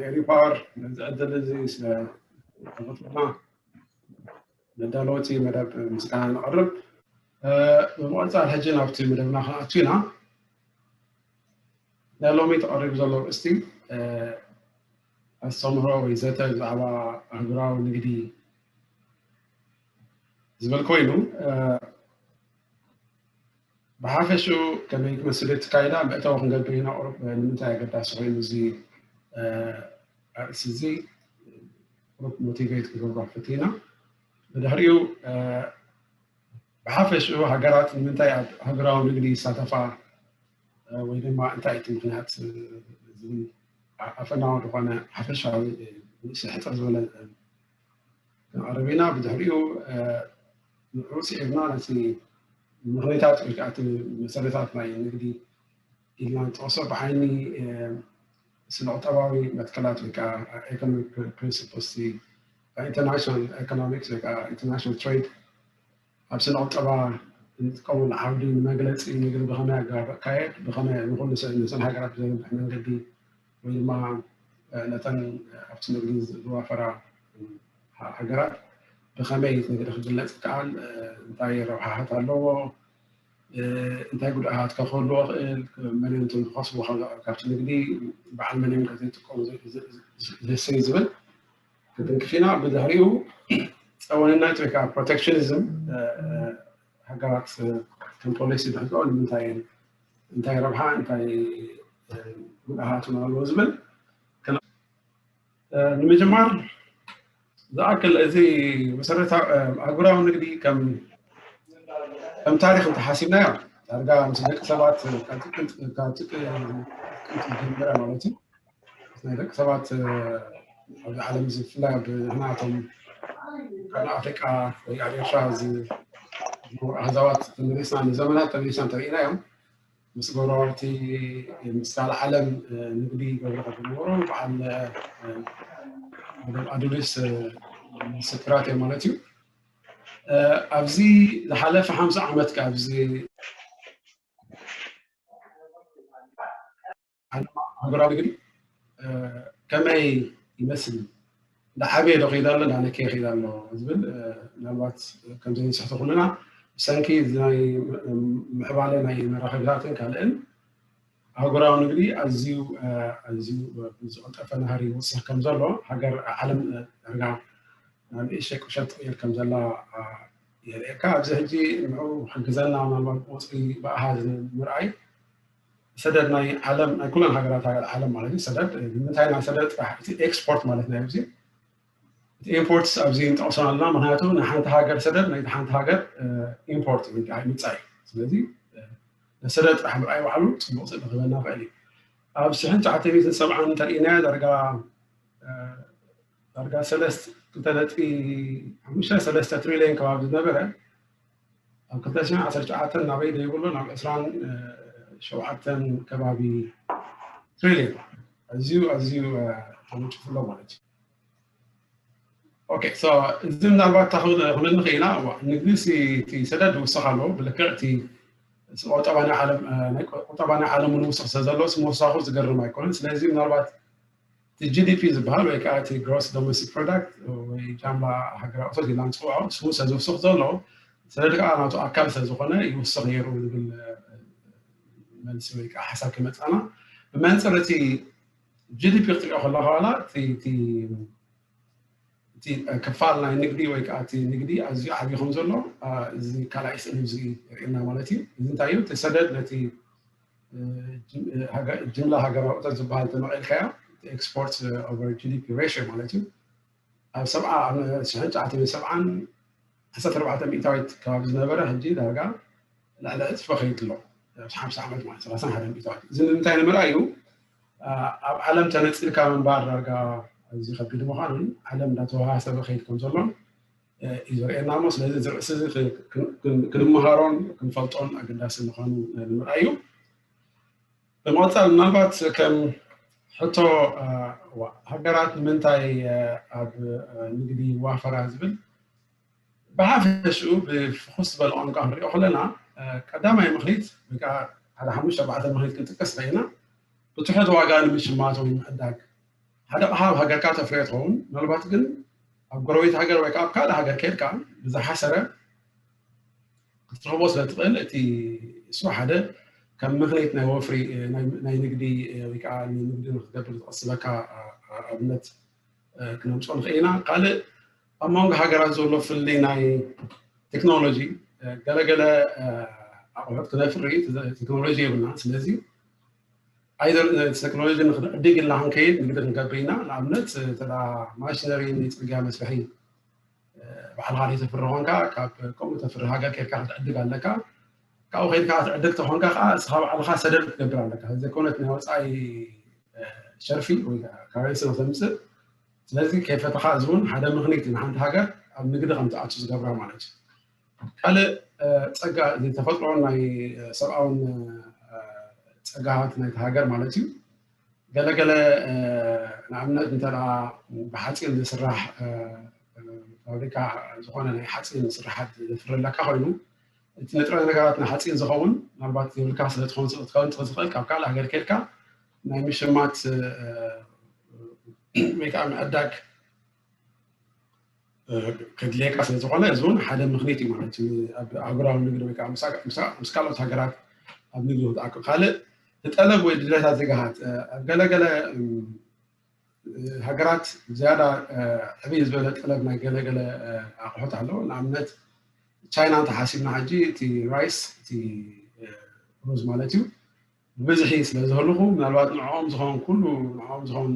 ኤሪ ፓወር ነዚ ዕድል እዚ ስለ ተፈጥሮና መዳለወቲ መደብ ምስጋና ነቕርብ። ብምቕጻል ሕጂ ናብቲ መደብና ክንኣቱ ኢና። ናይ ሎሚ ተቐሪቡ ዘሎ ርእስቲ ኣስተምህሮ ወይ ዘተ ብዛዕባ ኣህጉራዊ ንግዲ ዝብል ኮይኑ፣ ብሓፈሽኡ ከመይ ክመስል እቲ ካይዳ መእተዊ ክንገብር ኢና። ቁሩብ ንምንታይ ኣገዳሲ ኮይኑ እዚ ኣርእስቲ እዚ ቁሩብ ሞቲቬት ክገብሮ ፈቲና። ብድሕሪኡ ብሓፈሽኡ ሃገራት ንምንታይ ኣብ ሃገራዊ ንግዲ ይሳተፋ ወይ ድማ እንታይ እቲ ምክንያት ዝብል ኣፈናዊ ዝኾነ ሓፈሻዊ ንእሽተይ ሕጽር ዝበለ ክንቐርብ ኢና። ብድሕሪኡ ንዕኡ ስዒብና ነቲ ምኽንያታት ወይ ከዓ እቲ መሰረታት ናይ ንግዲ ኢልና ንጠቕሶ ብዓይኒ ስነ ቁጠባዊ መትከላት ወይ ከዓ ኢኮኖሚክ ፕሪንሲፕልስ ኢንተርናሽናል ኢኮኖሚክስ ወይ ከዓ ኢንተርናሽናል ትሬድ ኣብ ስነ ቁጠባ እንጥቀመሉ ዓውዲ ንመግለፂ ንግዲ ብኸመይ ኣገባብ ኣካየድ ብኸመይ ንኩሉ ሰብ ነተን ሃገራት ብዘርብሕ መንገዲ ወይ ድማ ነተን ኣብቲ ንግዲ ዝዋፈራ ሃገራት ብኸመይ ንግዲ ክግለፅ ይከኣል፣ እንታይ ረብሓታት ኣለዎ፣ እንታይ ጉድኣት ከ ክህልዎ ይኽእል፣ መን እዮም እቶም ዝኸስቡ ካብቲ ንግዲ፣ በዓል መን እዮም ከ ዘይጥቀሙ ዘይሰዩ ዝብል ክትንክፍ ኢና። ብድሕሪኡ ፀወንነት ወይ ከዓ ፕሮቴክሽኒዝም ሃገራት ከም ፖሊሲ ዝሕዝኦ ንምንታይ እንታይ ረብሓ እንታይ ጉድኣት ኣለዎ ዝብል ንምጅማር ዝኣክል እዚ መሰረታዊ ኣህጉራዊ ንግዲ ከም ከም ታሪክ እንተሓሲብናዮ ዳርጋ ምስ ደቂ ሰባት ካብ ጥቅምቲ ጀምረ ማለት እዩ ናይ ደቂ ሰባት ኣብዚ ዓለም እዚ ብፍላይ ኣብ ናቶም ካብ ኣፍሪቃ ወይ ኣብ ኤርትራ ዝነበሩ ኣህዛባት ተመሊስና ንዘመናት ተመሊስና እንተርኢናዮም ምስ ጎረባብቲ ምስ ካልእ ዓለም ንግዲ ይገብሩ ዝነበሩ በዓል ኣዱሊስ ምስክራት እዮም ማለት እዩ። ኣብዚ ዝሓለፈ ሓምሳ ዓመት ኣብዚ ዓለም ኣህጉራዊ ንግዲ ከመይ ይመስል? እንዳዓበየ ዶ ከይዳ ኣሎ እንዳነከየ ከይዳ ኣሎ ዝብል ምናልባት ከምዘይንስሕቶ ኩልና ብሰንኪ ናይ ምዕባለ ናይ መራኸቢታትን ካልእን ኣህጉራዊ ንግዲ ኣዝዩ ኣዝዩ ብዝቐልጠፈ ናህሪ ይወስኽ ከም ዘሎ ሃገር ዓለም ዳርጋ ናብ ንእሽተይ ቁሸት ትቕየር ከም ዘላ የርእየካ። ኣብዚ ሕጂ ንዑ ሕግዘና ምናልባት ቁፅሪ ብኣሃዝ ንምርኣይ ሰደድ ናይ ዓለም ናይ ኩለን ሃገራት ዓለም ማለት እዩ ሰደድ ንምንታይ ናይ ሰደድ ጥራሕ እቲ ኤክስፖርት ማለት ናይ ኣብዚ እቲ ኢምፖርትስ ኣብዚ ንጠቕሶ ኣለና ምክንያቱ ናይ ሓንቲ ሃገር ሰደድ ናይ ሓንቲ ሃገር ኢምፖርት ምፃ እዩ ስለዚ ሰደድ ጥራሕ ምርኣይ ባዕሉ ፅቡቅ ስእሊ ክበና ክእል እዩ ኣብ ሽሕን ትሽዓተ ሚእትን ሰብዓን እንተርኢናዮ ዳርጋ ዳርጋ ሰለስተ ክልተ ነጥቢ ሓሙሽተ ሰለስተ ትሪሊዮን ከባቢ ዝነበረ ኣብ ክልተ ሽሕን ዓሰርተ ትሽዓተን ናበይ ዘይብሎ ናብ ዕስራን ሸውዓተን ከባቢ ትሪሊዮን ኣዝዩ ኣዝዩ ተመንጭፍሎ ማለት እዩ ኦኬ ሶ እዚ ምናልባት ክብል ንኽእል ኢና ንግዲ እቲ ሰደድ ይውስኽ ኣለዎ ብልክዕ እቲ ቁጠባ ናይ ዓለም ቁጠባ ናይ ዓለም እውን ውስኽ ስለ ዘሎ ምውሳኹ ዝገርም ኣይኮነን ስለዚ ምናልባት እቲ ጂ ዲ ፒ ዝበሃል ወይ ከዓ እቲ ግሮስ ዶሜስቲክ ፕሮዳክት ወይ ጃምላ ሃገራዊ እቶት ኢልና ንፅውዖ ስሙ ስለ ዝውስኽ ዘሎ ሰደድ ከዓ ናቱ ኣካል ስለ ዝኾነ ይውስኽ ነይሩ ዝብል መልሲ ወይ ከዓ ሓሳብ ክመፃና ብመንፅር እቲ ጂ ዲ ፒ ክትሪኦ ከለካ ዋላ እቲ ክፋል ናይ ንግዲ ወይ ከዓ እቲ ንግዲ ኣዝዩ ዓብዪ ከም ዘሎ እዚ ካልኣይ ስእሊ እዚ የርእየና ማለት እዩ። እዚ እንታይ እዩ? እቲ ሰደድ ነቲ ጅምላ ሃገራዊ እቶት ዝበሃል ተመቒልካዮ እቲ ኤክስፖርት ኦቨር ጂ ዲ ፒ ሬሽዮ ማለት እዩ። ኣብ ሰብዓ ኣብ ሽሕን ትሽዓተ ሚእትን ሰብዓን ዓሰርተ ኣርባዕተ ሚእታዊት ከባቢ ዝነበረ ሕጂ ዳርጋ ልዕሊ ዕፅፊ ከይድ ኣሎ። ኣብዚ ሓምሳ ዓመት ማለት ሰላሳን ሓደን ሚእታዊት። እዚ ንምንታይ ንምርኣይ እዩ? ኣብ ዓለም ተነፂልካ ምንባር ዳርጋ ኣዝዩ ከቢድ ምዃኑን ዓለም እንዳተወሃሰበ ከይድ ከም ዘሎን እዩ ዘርእየና እሞ ስለዚ እዚ ርእሲ እዚ ክንመሃሮን ክንፈልጦን ኣገዳሲ ምዃኑ ንምርኣይ እዩ። ብምቕፃል ምናልባት ከም ሕቶ ሃገራት ንምንታይ ኣብ ንግዲ ይዋፈራ ዝብል ብሓፈሽኡ ብፍኹስ ዝበለ ቋንቋ ክንሪኦ ከለና ቀዳማይ ምክኒት ወይ ከዓ ሓደ ሓሙሽተ ኣርባዕተ ምክኒት ክንጥቀስ ኸኢልና ብትሑት ዋጋ ንምሽማት ወይ ምዕዳግ ሓደ ኣቕሓ ኣብ ሃገርካ ተፍርዮ ትኸውን። ምናልባት ግን ኣብ ጎረቤት ሃገር ወይ ከዓ ኣብ ካልእ ሃገር ከይድካ ብዝሓሰረ ክትረኽቦ ስለ ትኽእል፣ እቲ እሱ ሓደ ከም ምኽንያት ናይ ወፍሪ ናይ ንግዲ ወይ ከዓ ንንግዲ ንክትገብር ዝቐስበካ ኣብነት ክነምፅኦ ንኽእል ኢና። ካልእ ኣብ መንጎ ሃገራት ዘሎ ፍልልይ ናይ ቴክኖሎጂ፣ ገለገለ ኣቑሑት ክነፍሪ ቴክኖሎጂ የብልና። ስለዚ ኣይደር ቴክኖሎጂ ንክንዕድግ ኢልና ክንከይድ ንግዲ ክንገብር ኢና። ንኣብነት እንተ ማሽነሪ ናይ ፅርግያ መስርሒ ባዕልኻ ዘይተፍሪ ኾንካ ካብ ከምኡ ተፍሪ ሃገር ከይድካ ክትዕድግ ኣለካ። ካብኡ ከይድካ ክትዕድግ ተኾንካ ከዓ እስኻ ባዕልኻ ሰደድ ክትገብር ኣለካ። ዘይኮነት ናይ ወፃኢ ሸርፊ ወይ ከዓ ካረንሲ ነው ተምፅእ። ስለዚ ከይፈተኻ እዚ እውን ሓደ ምኽኒት ንሓንቲ ሃገር ኣብ ንግዲ ከም ትኣቱ ዝገብራ ማለት እዩ። ካልእ ፀጋ ተፈጥሮን ናይ ሰብኣውን ፀጋታት ናይቲ ሃገር ማለት እዩ። ገለገለ ንኣብነት እንተ ብሓፂን ዝስራሕ ፋብሪካ ዝኾነ ናይ ሓፂን ስራሓት ዝፍረለካ ኮይኑ እቲ ንጥረ ነገራት ንሓፂን ዝኸውን ምናልባት የብልካ ስለትኾን ትኽእል ካብ ካልእ ሃገር ከድካ ናይ ምሽማት ወይ ከዓ ምዕዳግ ከድልየካ ስለ ዝኾነ እዚ እውን ሓደ ምኽኒት እዩ ማለት እዩ። ኣብ ኣህጉራዊ ንግዲ ወይ ከዓ ምስ ካልኦት ሃገራት ኣብ ንግዲ ክትኣክል ካልእ ትጠለብ ወይ ድሌታት ዜጋታት ኣብ ገለገለ ሃገራት ዝያዳ ዕብይ ዝበለ ጠለብ ናይ ገለገለ ኣቑሑት ኣለዎ። ንኣብነት ቻይና እንተሓሲብና ሕጂ እቲ ራይስ እቲ ሩዝ ማለት እዩ ብብዝሒ ስለ ዝህልኹ ምናልባት ንዕኦም ዝኸውን ኩሉ ንዕኦም ዝኸውን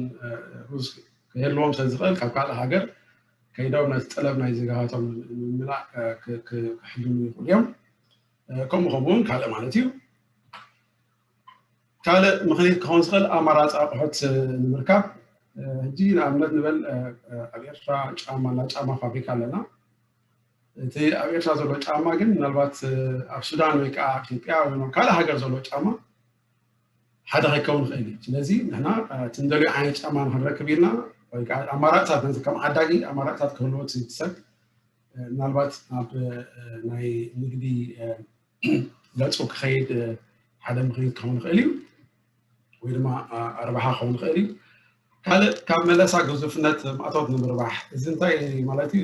ሩዝ ክህልዎም ስለ ዝኽእል ካብ ካልእ ሃገር ከይዶም ነቲ ጠለብ ናይ ዜጋታቶም ንምምላእ ክሕልሙ ይኽእሉ እዮም። ከምኡ ከምኡ እውን ካልእ ማለት እዩ። ካልእ ምኽኒት ክኸውን ዝኽእል ኣማራፂ ኣቑሑት ንምርካብ ሕጂ ንኣብነት ንበል ኣብ ኤርትራ ጫማ እና ጫማ ፋብሪካ ኣለና። እቲ ኣብ ኤርትራ ዘሎ ጫማ ግን ምናልባት ኣብ ሱዳን ወይ ከዓ ኢትዮጵያ ወይ ካልእ ሃገር ዘሎ ጫማ ሓደ ከይከውን ይኽእል እዩ። ስለዚ ንሕና እቲ ንደልዮ ዓይነት ጫማ ንክንረክብ ኢልና ወይ ከዓ ኣማራፅታት ነዚ ከም ዓዳጊ ኣማራፅታት ክህልዎ እቲ ሰብ ምናልባት ናብ ናይ ንግዲ ገፁ ክኸይድ ሓደ ምኽኒት ክኸውን ይኽእል እዩ ወይ ድማ ኣርባሓ ክኸውን ይኽእል እዩ። ካልእ ካብ መለሳ ግዙፍነት ማእቶት ንምርባሕ እዚ እንታይ ማለት እዩ?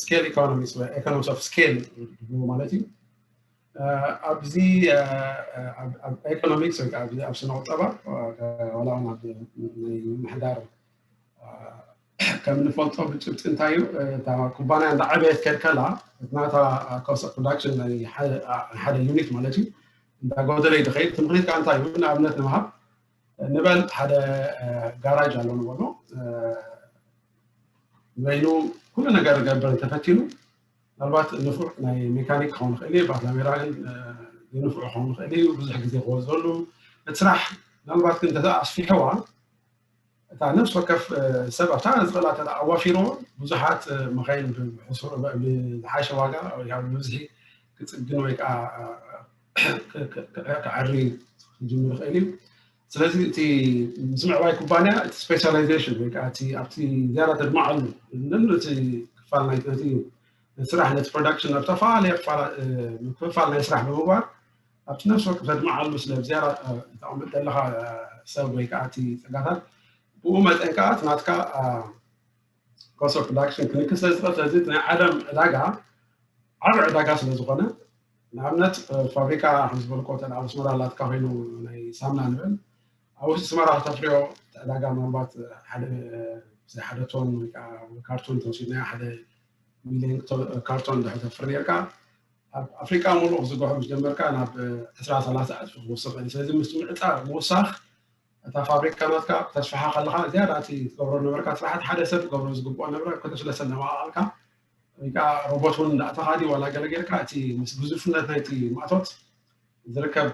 ስኬል ኢኮኖሚስ ወይ ኢኮኖሚስ ኦፍ ስኬል ማለት እዩ። ኣብዚ ኢኮኖሚክስ ወይ ኣብ ስነ ቁጠባ ዋላ እውን ኣብ ናይ ምሕዳር ከም ንፈልጦ ብጭብጢ እንታይ እዩ እታ ኩባንያ እንዳዓበየት ከድ ከላ እቲ ናታ cost of production ናይ ሓደ ዩኒት ማለት እዩ እንዳጎደለ እዩ ዝኸይድ። እቲ ምኽኒት ከዓ እንታይ እዩ? ንኣብነት ንምሃብ ንበል ሓደ ጋራጅ ኣሎ ንበሎ በይኑ ኩሉ ነገር ገብር እንተፈቲኑ ምናልባት ንፉዕ ናይ ሜካኒክ ክኸውን ይኽእል እዩ፣ ባትላሜራ ግን ንፉዕ ክኸውን ይኽእል እዩ፣ ብዙሕ ግዜ ክወስደሉ እቲ ስራሕ ምናልባት ግን እንተ ኣስፊሕዋ እታ ነፍሲ ወከፍ ሰብ ኣብታ ዝኽእላ እንተ ኣዋፊርዎ ብዙሓት መኻይን ብዝሓሸ ዋጋ ብብዝሒ ክፅግን ወይ ከዓ ክዓሪ ክጅምር ይኽእል እዩ። ስለዚ እቲ ምስ ምዕባይ ኩባንያ እቲ ስፔሻላይዜሽን ወይ ከዓ ኣብቲ ዝያዳ ተድማዓሉ ነቲ ክፋል ናይ ነቲ ስራሕ ነቲ ፕሮዳክሽን ኣብ ዝተፈላለየ ክፋል ናይ ስራሕ ብምግባር ኣብቲ ነፍሲ ወከፍ ተድማዓሉ ስለ ዝያዳ ተቐምጥ ዘለኻ ሰብ ወይ ከዓ እቲ ፀጋታት ብኡ መጠን ከዓ እቲ ናትካ cost of production ክንክስ ስለ ዝኽእል ስለዚ ናይ ዓለም ዕዳጋ ዓብ ዕዳጋ ስለ ዝኾነ ንኣብነት ፋብሪካ ከም ዝበልኮ ተ ኣብ ኣስመራ ላትካ ኮይኑ ናይ ሳምና ንብል ኣብ ውሽጢ ኣስመራ ከተፍርዮ ዕዳጋ ምናልባት ሓደ ቶን ወይ ከዓ ካርቶን ተወሲድና ሓደ ሚሊዮን ካርቶን ድሕር ተፍሪ ነርካ ኣብ ኣፍሪቃ ሙሉእ ክዝግሖ ምስ ጀመርካ ናብ ዕስራ ሰላሳ ዕፅፊ ክወስኽ እዩ። ስለዚ ምስ ምዕፃ ምውሳኽ እታ ፋብሪካ ናትካ ክተስፍሓ ከለካ ዝያዳ እቲ ትገብሮ ነበርካ ስራሕቲ ሓደ ሰብ ክገብሮ ዝግብኦ ነበረ ከተስለሰል ነማቃልካ ወይ ከዓ ሮቦት እውን እንዳእተኻ ድዩ ዋላ ገለ ጌርካ እቲ ምስ ግዙፍነት ናይቲ ማእቶት ዝርከብ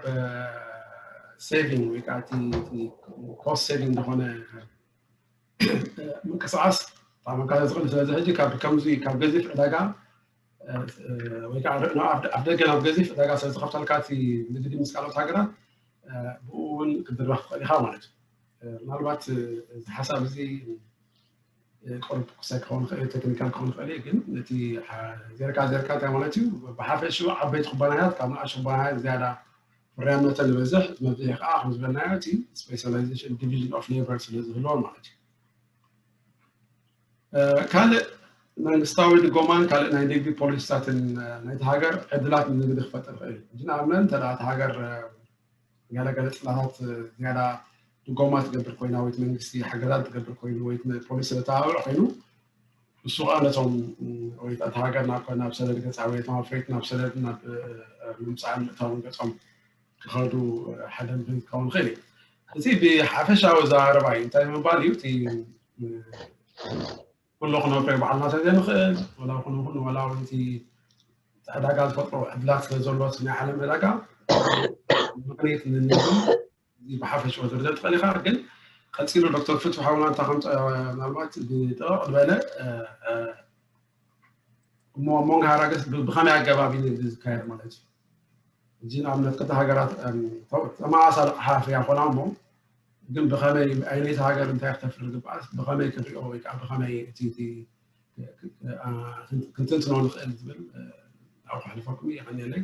saving ወይ ከዓ እቲ cost saving ዝኾነ ምንቅስቃስ ታመካ ዝኽእል ስለዚ ሕጂ ካብ ከምዚ ካብ ገዚፍ ዕዳጋ ወይ ከዓ ኣፍደገ ናብ ገዚፍ ዕዳጋ ስለ ዝኸፍተልካ እቲ ንግዲ ምስ ካልኦት ሃገራት ብኡ እውን ክድረኽ ትኽእል ኢኻ ማለት እዩ። ምናልባት እዚ ሓሳብ እዚ ቁሩብ ክሳይ ክኸውን ይኽእል ቴክኒካል ክኸውን ይኽእል ግን እቲ ዜርካ ዜርካ እንታይ ማለት እዩ ብሓፈሽኡ ዓበይቲ ኩባንያታት ካብ ንኣሽ ኩባንያታት ዝያዳ ፍርያምነተን ዝበዝሕ መብዝሒ ከዓ ከም ዝበልናዮ እቲ specialization division of labor ስለ ዝህልዎ ማለት እዩ። ካልእ መንግስታዊ ድጎማን ካልእ ናይ ንግዲ ፖሊሲታትን ናይቲ ሃገር ዕድላት ንንግዲ ክፈጥር ይኽእል እዩ። ንኣብነት እንተ እቲ ሃገር ገለገለ ፅላታት ዝያዳ ድጎማ ትገብር ኮይና ወይ መንግስቲ ሓገዛት ትገብር ኮይኑ ወይ ፖሊሲ ዘተባብዕ ኮይኑ እሱ ከዓ ነቶም ወይ እቲ ሃገር ናብ ሰደድ ገፃ ወይ ናብ ፍሬት ናብ ሰደድ ናብ ምምፃእን ምእታውን ገፆም ክኸዱ ሓደ ምክን ክኸውን ይኽእል እዩ። እዚ ብሓፈሻዊ ዘራረባ እዩ። እንታይ ምባል እዩ እቲ ኩሉ ክነፍርዮ ባዕልና ስለ ዘይንኽእል ወላ ኩኑ ኩኑ ወላ እውን እቲ ዕዳጋ ዝፈጥሮ ዕድላት ስለ ዘሎ ናይ ዓለም ዕዳጋ ምክንያት ንንግዲ እዚ ብሓፈሽዎ ዝርደር ትኽእል ኢኻ። ግን ቀፂሉ ዶክተር ፍትሑ ሓውና እንታ ከምፀ ምናልባት ብጥቕቕ ዝበለ እሞ ሞንጎ ሃራገስ ብኸመይ ኣገባብ እዩ ንግዲ ዝካየድ ማለት እዩ። እዚ ንኣብነት ክልተ ሃገራት ተመሳሳሊ ኣቕሓ ፍርያ ኮና እሞ ግን ብኸመይ ኣይነይቲ ሃገር እንታይ ክተፍሪ ግብኣስ ብኸመይ ክንሪኦ ወይ ከዓ ብኸመይ እቲ ክትንትኖ ንኽእል ዝብል ኣብኡ ከሕልፈኩም የቐንየለይ።